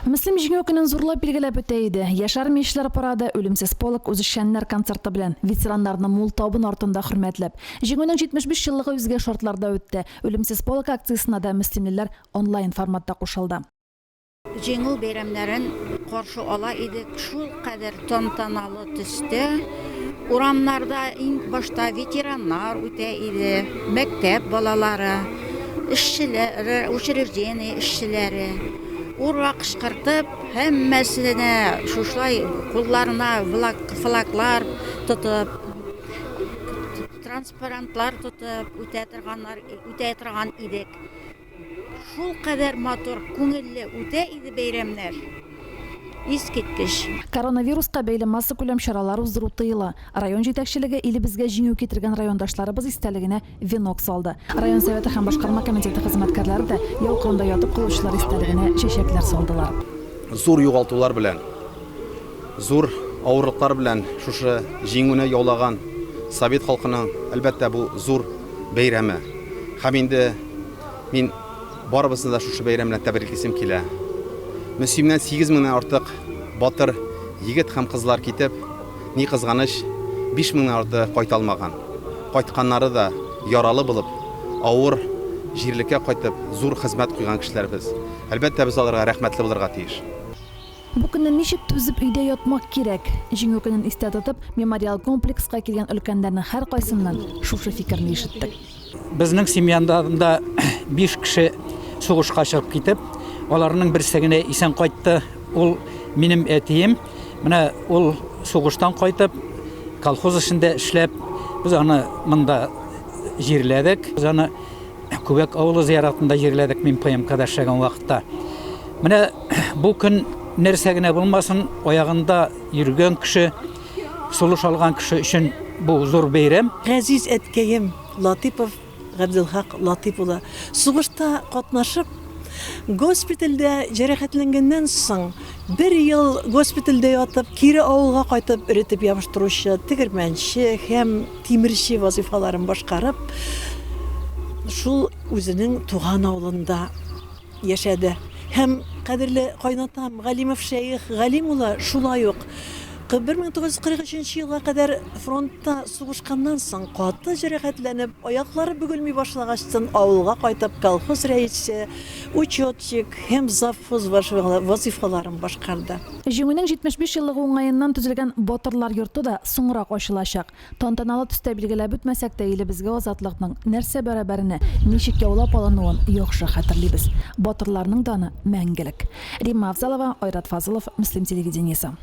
Мөслим Җиңү көнен зурлап билгеләп үтә иде. Яшь армиячеләр парады, Үлемсез полк үзешчәннәр концерты белән, ветераннарны мул табын артында хөрмәтләп. Җиңүнең 75 еллыгы үзгә шартларда үтте. Үлемсез полк акциясенә дә мөслимлеләр онлайн форматта кушылды. Җиңү бәйрәмнәрен каршы ала идек шулкадәр тантаналы төстә. Урамнарда иң башта ветераннар үтә иде, мәктәп балалары, эшчеләр, учреждение эшчеләре. Ура кычкыртып, һәммәсенә шушылай кулларына флаглар тотып, транспарантлар тотып үтә торганнар, үтә торган идек. Шулкадәр матур, күңелле үтә иде бәйрәмнәр. Искиткеч. Коронавируска бәйле массакүләм чаралар уздыру тыела. Район җитәкчелеге илебезгә җиңү китергән райондашларыбыз истәлегенә венок салды. Район Советы һәм башкарма комитеты хезмәткәрләре дә яу кырында ятып калучылар истәлегенә чәчәкләр салдылар. Зур югалтулар белән, зур авырлыклар белән шушы җиңүне яулаган совет халкының, әлбәттә, бу зур бәйрәме. Һәм инде мин барыбызны да шушы бәйрәм белән тәбриклисем килә. Мөслимнән 8 меңнән артык батыр егет һәм кызлар китеп, ни кызганыч, 5 меңнән артыгы кайта алмаган. Кайтканнары да яралы булып, авыр җирлеккә кайтып, зур хезмәт куйган кешеләр без. Әлбәттә, без аларга рәхмәтле булырга тиеш. Бу көнне ничек түзеп өйдә ятмак кирәк? Җиңү көнен истә тотып, мемориал комплекска килгән өлкәннәрнең һәркайсыннан шушы фикерне ишеттек. Безнең семьяда да 5 кеше сугышка чыгып китеп, аларның берсе генә исән кайтты. Ул минем әтием. Менә ул сугыштан кайтып, колхоз эшендә эшләп, без аны монда җирләдек. Без аны Күбәк авылы зияратында җирләдек мин ПМКда эшләгән вакытта. Менә бу көн нәрсә генә булмасын, аягында йөргән кеше, сулыш алган кеше өчен бу зур бәйрәм. Газиз әткәем Латыйпов Габделхак Латыйп улы сугышта катнашып, госпитальдә җәрәхәтләнгәннән соң, бер ел госпитальдә ятып, кире авылга кайтып, эретеп ябыштыручы, тегермәнче һәм тимерче вазыйфаларын башкарып, шул үзенең туган авылында яшәде. Һәм кадерле кайнатам Галимов Шәех Галим улы шулай ук 1943 елга кадәр фронтта сугышканнан соң каты җәрәхәтләнеп, аяклары бөгелми башлагачтын авылга кайтып колхоз рәисе, учетчик һәм завхоз вазыйфаларын башкарды. Җиңүнең 75 еллыгы уңаеннан төзелгән Батырлар йорты да соңрак ачылачак. Тантаналы төстә билгеләп үтмәсәк тә, илебезгә азатлыкның нәрсә бәрабәренә, ничек яулап алынуын яхшы хәтерлибез. Батырларның даны мәңгелек. Римма Афзалова, Айрат Фазылов, Мөслим телевидениесе.